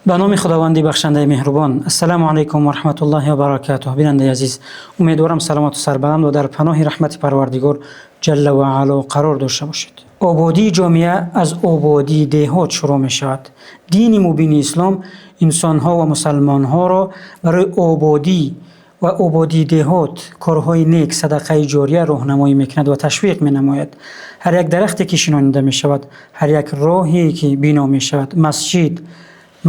Ба номи Худованди бахшандаи меҳрубон. Ассалому алайкум ва раҳматуллоҳи ва баракатуҳ. Бинандаи азиз, умедворам саломату сарбаланд ва дар паноҳи раҳмати Парвардигор ҷалла ва аъло қарор дошта бошед. Ободии ҷомеа аз ободии деҳот шурӯъ мешавад. Дини мубини ислом инсонҳо ва мусалмонҳоро барои ободӣ ва ободии деҳот, корҳои нек, садақаи ҷория роҳнамоӣ мекунад ва ташвиқ менамояд. Ҳар як дарахте ки шинонида мешавад, ҳар як роҳе ки бино мешавад, масҷид,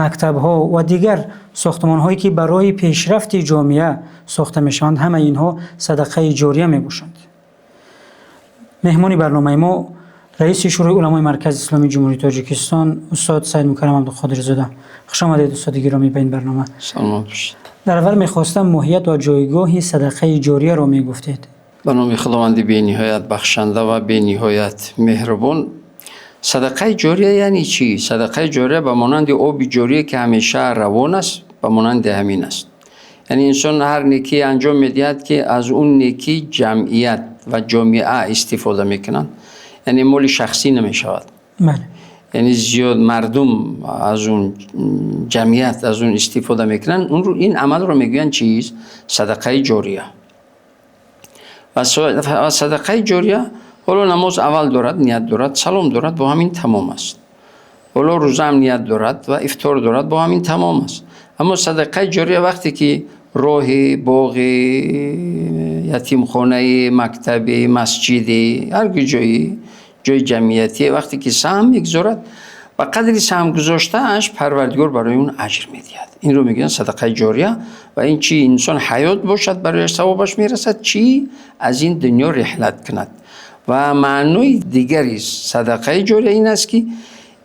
мактабҳо ва дигар сохтмонҳое ки барои пешрафти ҷомеа сохта мешаванд, ҳамаи инҳо садақаи ҷория мебошанд. Меҳмони барномаи мо раиси Шӯрои уламои Маркази исломии Ҷумҳурии Тоҷикистон устод Саидмукаррам Абдуқодирзода. Хуш омадед, устоди гиромӣ, ба ин барнома. Саломат бошед. Дар аввал мехостам моҳият ва ҷойгоҳи садақаи ҷорияро мегуфтед. Ба номи Худованди бениҳоят бахшанда ва бениҳоят меҳрубон. Садақаи ҷория яъне чӣ? Садақаи ҷория ба монанди оби ҷорие ки ҳамеша равон аст, ба монанди ҳамин аст. Яъне инсон ҳар некӣ анҷом медиҳад, ки аз он некӣ ҷамъият ва ҷомеа истифода мекунанд. Яъне моли шахсӣ намешавад. Бале. Яъне зиёд мардум аз он ҷамъият аз он истифода мекунанд. Онро ин амалро мегӯянд чиз? Садақаи ҷория. Ва садақаи ҷория ҳоло намоз аввал дорад, ният дорад, салом дорад, бо ҳамин тамом аст. Ҳоло рӯза ҳам ният дорад ва ифтор дорад, бо ҳамин тамом аст. Аммо садақаи ҷория вақте ки роҳи, боғи, ятимхонаи, мактаби, масҷиде, ҳар ҷое, ҷои ҷамъиятӣ вақте ки саҳм мегузорад, ба қадри саҳм гузоштааш Парвардигор барои он аҷр медиҳад. Инро мегӯянд садақаи ҷория. Ва ин чи инсон ҳаёт бошад, барояш савобаш мерасад, чи аз ин дунё реҳлат кунад. Ва маънои дигари садақаи ҷория ин аст, ки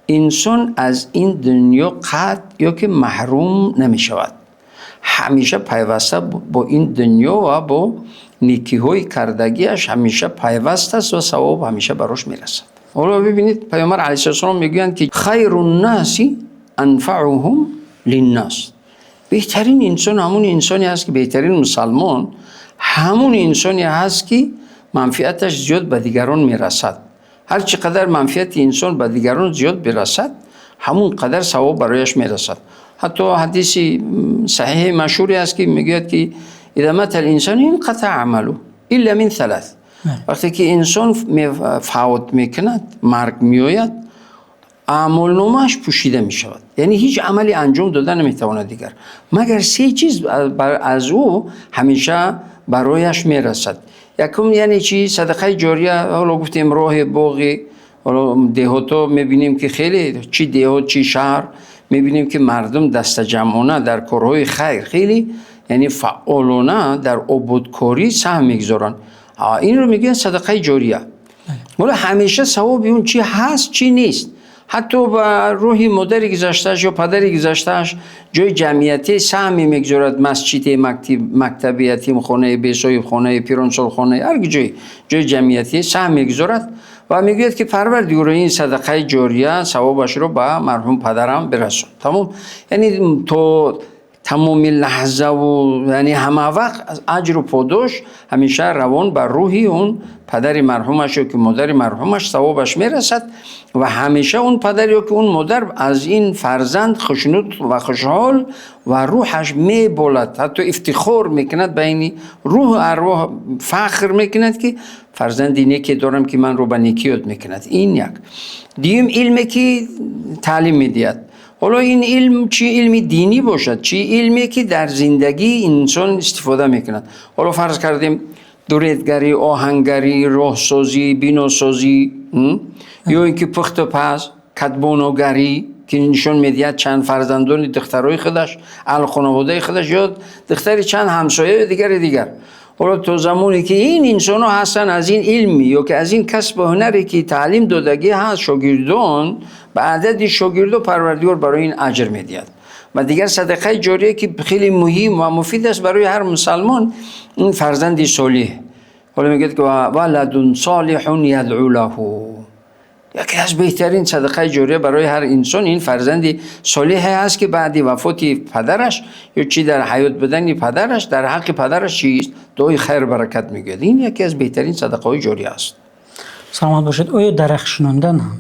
инсон аз ин дунё қатъ ё ки маҳрум намешавад. Ҳамеша пайваста бо ин дунё ва бо некиҳои кардагиаш ҳамеша пайваст аст ва савоб ҳамеша барош мерасад. Ҳоло бибинед, Паёмбар алайҳиссалом мегӯянд, ки хайрун-носи анфаъуҳум линнос. Беҳтарин инсон ҳамон инсоне аст, ки беҳтарин мусалмон ҳамон инсоне аст, ки манфиаташ зиёд ба дигарон мерасад. Ҳар чӣ қадар манфиати инсон ба дигарон зиёд бирасад, ҳамон қадар савоб барояш мерасад. Ҳатто ҳадиси саҳеҳи машҳуре аст, ки мегӯяд, ки иза мата л-инсону инқатаъа амалуҳу илла мин салас. Вақте ки инсон фавт мекунад, марг меояд, аъмолномааш пӯшида мешавад. Яъне ҳеҷ амале анҷом дода наметавонад дигар. Магар се чиз аз ӯ ҳамеша барояш мерасад. Якум яъне чи? Садақаи ҷория, ҳоло гуфтем роҳи, боғи, ҳоло деҳотҳо мебинем, ки хеле чи деҳот, чи шаҳр мебинем, ки мардум дастаҷамъона дар корҳои хайр хеле яъне фаъолона дар ободкорӣ саҳм мегузоранд. Инро мегӯянд садақаи ҷория. Ҳоло ҳамеша савоби он чи ҳаст, чи нест. Ҳатто ба рӯҳи модари гузаштааш ё падари гузаштааш ҷои ҷамъиятӣ саҳме мегузорад, масҷиде, мактаби, ятимхонаи, бесоҳибхонаи, пиронсолхонаи, ҳар ҷой, ҷои ҷамъиятӣ саҳм мегузорад ва мегӯяд, ки Парвардигоро, ин садақаи ҷория савобашро ба марҳум падарам бирасон. Тамом. Яъне то тамоми лаҳзаву яъне ҳама вақт аҷру подош ҳамеша равон ба рӯҳи он падари марҳумаш ё ки модари марҳумаш савобаш мерасад ва ҳамеша он падар ё ки он модар аз ин фарзанд хушнуд ва хушҳол ва рӯҳаш меболад, ҳатто ифтихор мекунад, байни рӯҳу арвоҳ фахр мекунад, ки фарзанди неке дорам, ки манро ба некӣ ёд мекунад. Ин як. Дуюм, илме ки таълим медиҳад. Ҳоло ин илм чи илми динӣ бошад, чи илме ки дар зиндагии инсон истифода мекунад. Ҳоло фарз кардем дуредгарӣ, оҳангарӣ, роҳсозӣ, биносозӣ, ё ин ки пухту паз, кадбонугарӣ, ки нишон медиҳад чанд фарзандони духтарои худаш, аҳли хонаводаи худаш ё духтари чанд ҳамсоя ё дигари дигар. Ҳоло то замоне ки ин инсонҳо ҳастанд, аз ин илм ё ки аз ин касбу ҳунаре ки таълим додагӣ ҳаст, шогирдон ба адади шогирдо Парвардигор барои ин аҷр медиҳад. Ва дигар садақаи ҷория, ки хеле муҳим ва муфид аст барои ҳар мусалмон, ин фарзанди солиҳ. Ҳоло мегӯяд, ки валадун солиҳун ядъу лаҳу. Яке аз беҳтарин садақаи ҷория барои ҳар инсон ин фарзанди солиҳе аст, ки баъди вафоти падараш ё чи дар ҳаёт будани падараш дар ҳаққи падараш чист? Дуои хайр баракат мегӯяд. Ин яке аз беҳтарин садақаҳои ҷория аст. Саломат бошед. Оё дарахт шинондан ҳам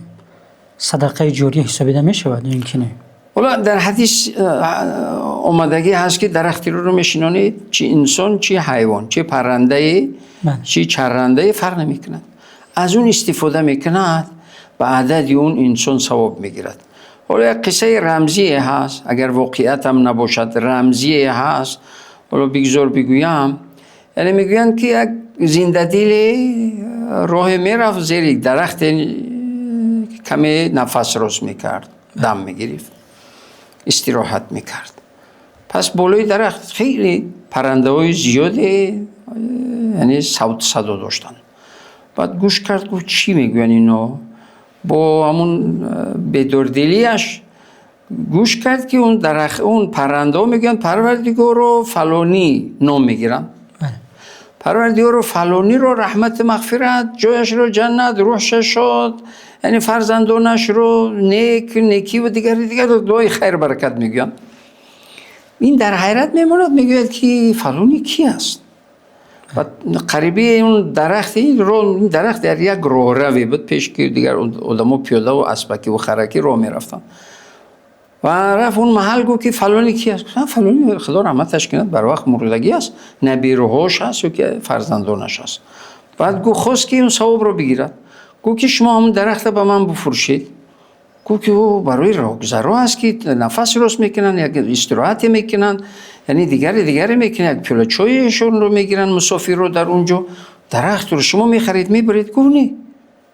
садақаи ҷория ҳисобида мешавад ё ин ки не? Ҳоло дар ҳадис омадагӣ ҳаст, ки дарахтеро мешинонед, чӣ инсон, чӣ ҳайвон, чӣ паррандае, чӣ чарандае, фарқ намекунад. Аз он истифода мекунад, ба адади он инсон савоб мегирад. Ҳоло як қиссаи рамзӣ ҳаст, агар воқеият ҳам набошад, рамзӣ ҳаст. Ҳоло бигзор бигӯям. Яъне мегӯянд, ки як зиндадил роҳ мерафт, зери дарахт каме нафас рост мекард, дам мегирифт, истироҳат мекард. Пас болои дарахт хеле паррандаҳои зиёде, яъне савту садо доштанд. Баъд гӯш кард, гуфт: чӣ мегӯянд инҳо? Бо ҳамон бедордилиаш гӯш кард, ки он дарахт, он паррандаҳо мегӯянд: Парвардигоро, фалонӣ ном мегиранд. Парвардигоро, фалониро раҳмат, мағфират, ҷояшро ҷаннат, рӯҳаш шод, яъне фарзандонашро нек, некӣ ва дигар дигар дуои хайру баракат мегӯянд. Ин дар ҳайрат мемонад, мегӯяд, ки фалонӣ кӣ аст? Баъд қарибии он дарахт, ин дарахт дар як роҳраве буд, пеш ки дигар одамо пиёда ва аспакӣ ва харакӣ роҳ мерафтанд. Ва рафт он маҳал, гуфт, ки фалонӣ кӣ аст? Гуфт: фалонӣ, Худо раҳматаш кунад, бар вақт мурдагӣ аст, набераҳояш ҳаст ё ки фарзандонаш аст. Баъд гуфт, хост ки он савобро бигирад. Гуфт, ки шумо ҳамон дарахтро ба ман бифурӯшед. Гуфт, ки ӯ барои роҳгузарҳо аст, ки нафас рост мекунанд, як истироҳате мекунанд, яъне дигаре дигаре мекунанд, як пиёла чойшонро мегиранд мусофирро дар он ҷо. Дарахтро шумо мехаред, мебаред? Гуфт: не,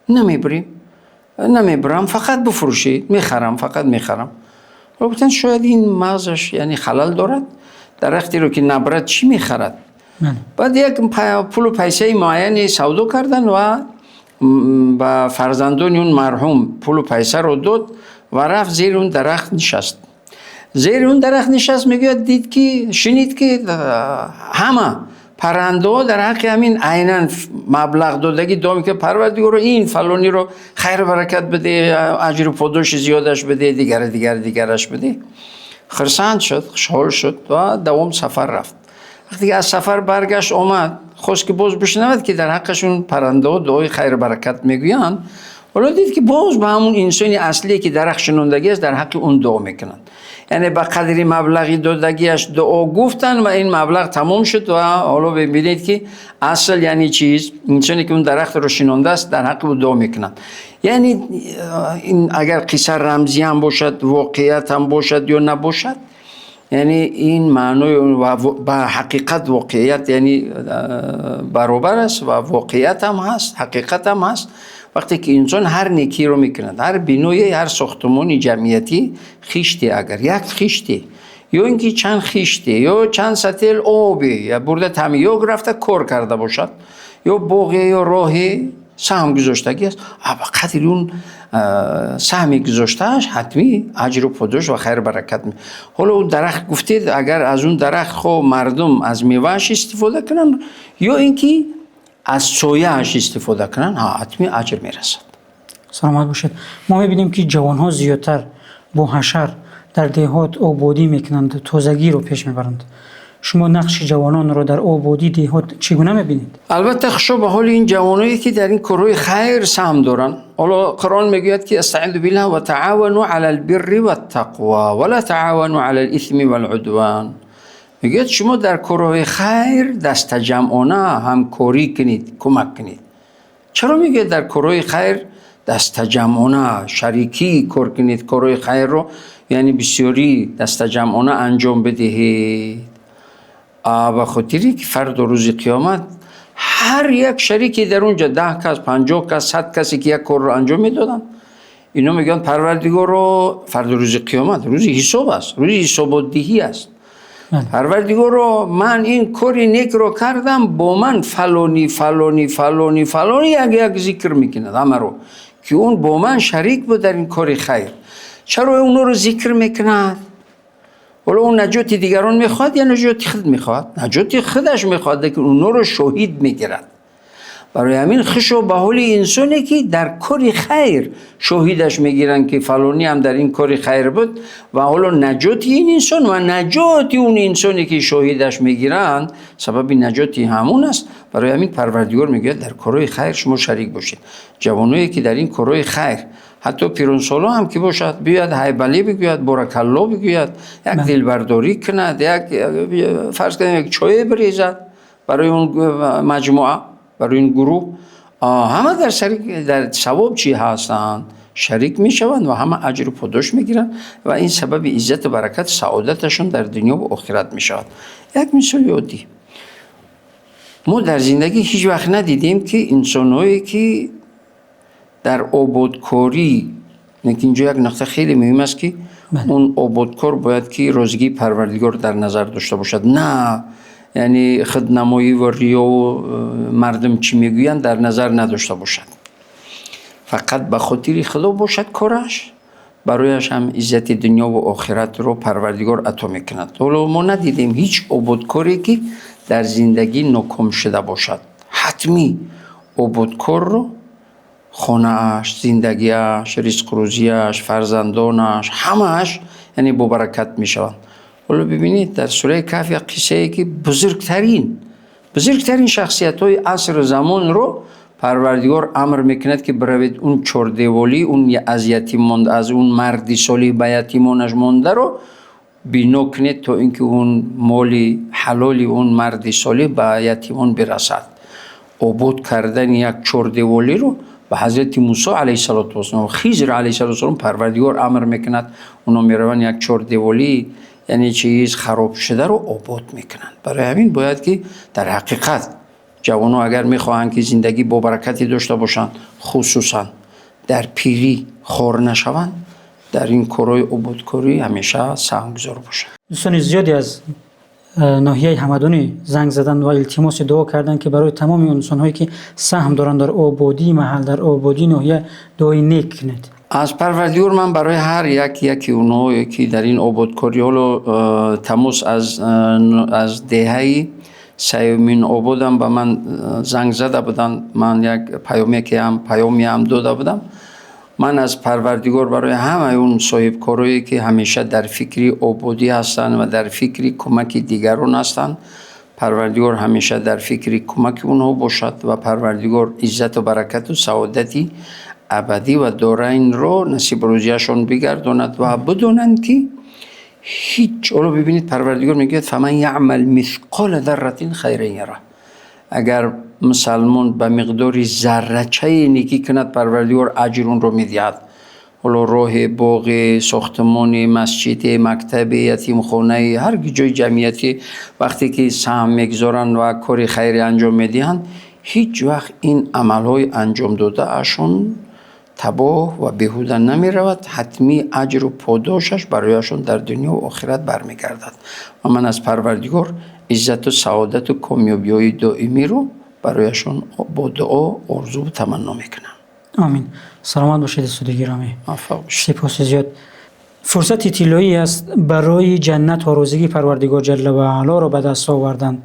намебарем, намебарам, фақат бифурӯшед, мехарам, фақат мехарам. Гуфтанд, шояд ин мағзаш яъне халал дорад, дарахтеро ки набарад, чӣ мехарад? Баъд як пулу пайсаи муайяне савдо карданд ва ба фарзандони он марҳум пулу пайсаро дод ва рафт зери он дарахт нишаст. Зери он дарахт нишаст, мегӯяд, дид ки, шунид ки ҳама паррандаҳо дар ҳаққи ҳамин айнан маблағ додагӣ дуо мекунанд: Парвардигоро, ин фалониро хайру баракат бидеҳ, аҷру подоши зиёдаш бидеҳ, дигар дигар дигараш бидеҳ. Хурсанд шуд, хушҳол шуд ва давом сафар рафт. Вақте ки аз сафар баргашт омад, хост ки боз бишнавад, ки дар ҳаққашон паррандаҳо дуои хайру баракат мегӯянд. Ҳоло дид, ки боз ба ҳамон инсони аслие, ки дарахт шинондагӣ аст, дар ҳаққи он дуо мекунанд. Яъне ба қадри маблағи додагиаш дуо гуфтанд ва ин маблағ тамом шуд. Ва ҳоло бибинед, ки асл яъне чиз, инсоне ки он дарахтро шинондааст, дар ҳаққи ӯ дуо мекунанд. Яъне ин агар қисса рамзӣ ҳам бошад, воқеият ҳам бошад ё набошад, яъне ин маънои ва ба ҳақиқат воқеият яъне баробар аст ва воқеият ҳам ҳаст, ҳақиқат ҳам ҳаст. Вақте ки инсон ҳар некиро мекунад, ҳар биное, ҳар сохтмони ҷамъиятӣ, хиште, агар як хиште ё ин ки чанд хиште ё чанд сатил обе ё бурда таъмир ё рафта кор карда бошад, ё боғе ё роҳе саҳм гузоштагӣ аст, ба қадри он саҳми гузоштааш ҳатмӣ аҷру подош ва хайру баракат. Ҳоло он дарахт гуфтед, агар аз он дарахт хо мардум аз мевааш истифода кунанд ё ин ки аз сояаш истифода кунанд, ҳатмӣ аҷр мерасад. Саломат бошед. Мо мебинем, ки ҷавонҳо зиёдтар бо ҳашар дар деҳот ободӣ мекунанд, тозагиро пеш мебаранд. Шумо нақши ҷавононро дар ободии деҳот чӣ гуна мебинед? Албатта, хушо ба ҳоли ин ҷавоное, ки дар ин корҳои хайр саҳм доранд. Ҳоло Қуръон мегӯяд, ки астаъизу биллаҳ: ва таъавану алал бирри ваттақво ва ла таъавану алал исми вал удвон. Мегӯяд, шумо дар корҳои хайр дастаҷамъона ҳамкорӣ кунед, кӯмак кунед. Чаро мегӯяд дар корҳои хайр дастаҷамъона шарикӣ кор кунед, корҳои хайрро яъне бисёрӣ дастаҷамъона анҷом бидиҳед? Ба хотире ки фардо рӯзи қиёмат ҳар як шарике дар он ҷо 10 кас, 50 кас, 100 касе ки як корро анҷом медоданд, ино мегӯянд: Парвардигоро, фардо рӯзи қиёмат рӯзи ҳисоб аст, рӯзи ҳисоботдиҳӣ аст, Парвардигоро, ман ин кори некро кардам, бо ман фалонӣ, фалонӣ, фалонӣ, фалонӣ, як як зикр мекунад ҳамаро, ки он бо ман шарик буд дар ин кори хайр. Чаро онҳоро зикр мекунад? Ҳоло он наҷоти дигарон мехоҳад ё наҷоти худ мехоҳад? Наҷоти худаш мехоҳад, лекин онҳоро шоҳид мегирад. Барои ҳамин хушо ба ҳоли инсоне, ки дар кори хайр шоҳидаш мегиранд, ки фалонӣ ҳам дар ин кори хайр буд, ва ҳоло наҷоти ин инсон ва наҷоти он инсоне, ки шоҳидаш мегиранд, сабаби наҷоти ҳамон аст. Барои ҳамин Парвардигор мегӯяд, дар корҳои хайр шумо шарик бошед. Ҷавоное, ки дар ин корҳои хайр Ҳатто пиронсоло ҳам ки бошад, биёяд, ҳайбалӣ бигӯяд, боракалло бигӯяд, як дилбардорӣ кунад, як фарз кунем, як чой бирезад барои он маҷмӯа, барои ин гурӯҳ. Ҳама дар шарик дар савоб чӣ ҳастанд, шарик мешаванд ва ҳама аҷру подош мегиранд ва ин сабаби иззат ва баракат, саодаташон дар дунё ва охират мешавад. Як мисоли оддӣ. Мо дар зиндагӣ ҳеҷ вақт надидем, ки инсонҳое ки дар ободкорӣ, инҷо як нуқта хеле муҳим аст, ки он ободкор бояд ки розигии Парвардигор дар назар дошта бошад, на яъне худнамоӣ ва риё ва мардум чӣ мегӯянд дар назар надошта бошад. Фақат ба хотири Худо бошад кораш, барояш ҳам иззати дунё ва охиратро Парвардигор ато мекунад. Ҳоло мо надидем ҳеҷ ободкоре ки дар зиндагӣ ноком шуда бошад. Ҳатмӣ ободкорро хонааш, зиндагиаш, ризқу рӯзиаш, фарзандонаш, ҳамааш яъне бо баракат мешаванд. Ҳоло бибинед, дар сураи Каҳф як қиссае ки бузургтарин шахсиятҳои асру замонро Парвардигор амр мекунад, ки биравед, он чордеволӣ, он аз ятим монда, аз он марди солиҳ ба ятимонаш мондаро бино кунед, то инки он моли ҳалоли он марди солиҳ ба ятимон бирасад. Обод кардани як чордеволиро ба ҳазрати Мусо алайҳиссалоту вассалом, Хизр алайҳиссалоту вассалом Парвардигор амр мекунад. Оно мераванд, як чордеволӣ, яъне чиз хароб шударо обод мекунанд. Барои ҳамин бояд ки дар ҳақиқат ҷавонҳо агар мехоҳанд ки зиндагӣ бо баракате дошта бошанд, хусусан дар пирӣ хор нашаванд, дар ин корҳои ободкорӣ ҳамеша саҳмгузор бошанд. Дӯстони зиёде аз ноҳияи Ҳамадонӣ занг заданд ва илтимоси дуо карданд, ки барои тамоми инсонҳое ки саҳм доранд дар ободии маҳал, дар ободии ноҳия, дуои нек кунед. Аз Парвардигор ман барои ҳар як яки онҳое ки дар ин ободкорӣ, ҳоло тамос аз деҳаи Саюмин ободам ба ман занг зада буданд, ман як паёме ҳам дода будам. Ман аз Парвардигор барои ҳамаи он соҳибкорое ки ҳамеша дар фикри ободӣ ҳастанд ва дар фикри кӯмаки дигарон ҳастанд, Парвардигор ҳамеша дар фикри кӯмаки онҳо бошад ва Парвардигор иззату баракату саодати абадӣ ва дорайнро насиб рӯзияшон бигардонад ва бидонанд ки ҳеҷ, ҳоло бибинед, Парвардигор мегӯяд: фаман яъмал мисқола зарратин хайран яра. Агар мусалмон ба миқдори заррачае некӣ кунад, Парвардигор аҷр онро медиҳад. Ҳоло роҳе, боғе, сохтмоне, масҷиде, мактабе, ятимхонае, ҳар ҷои ҷамъиятӣ вақте ки саҳм мегузоранд ва кори хайре анҷом медиҳанд, ҳеҷ вақт ин амалҳои анҷом додаашон табоҳ ва беҳуда намеравад. Ҳатмӣ аҷру подошаш барояшон дар дунё ва охират бармегардад. Ва ман аз Парвардигор иззату саодату комёбиҳои доимиро барояшон бо дуо орзу таманно мекунам. Омин. Саломат бошед, устоди гиромӣ. Муваффақ бошед. Сипоси зиёд. Фурсати тиллоӣ аст барои ҷаннат ва розигии Парвардигор ҷалла ва аълоро ба даст овардан.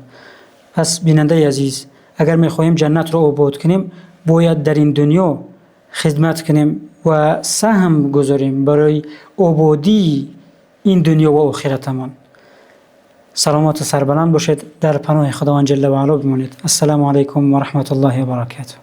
Пас, бинандаи азиз, агар мехоҳем ҷаннатро обод кунем, бояд дар ин дунё хидмат кунем ва саҳм гузорем барои ободии ин дунё ва охиратамон. Саломату сарбаланд бошед, дар паноҳи Худованд ҷалла ва аъло бимонед. Ассалому алайкум ва раҳматуллоҳи ва баракатуҳ.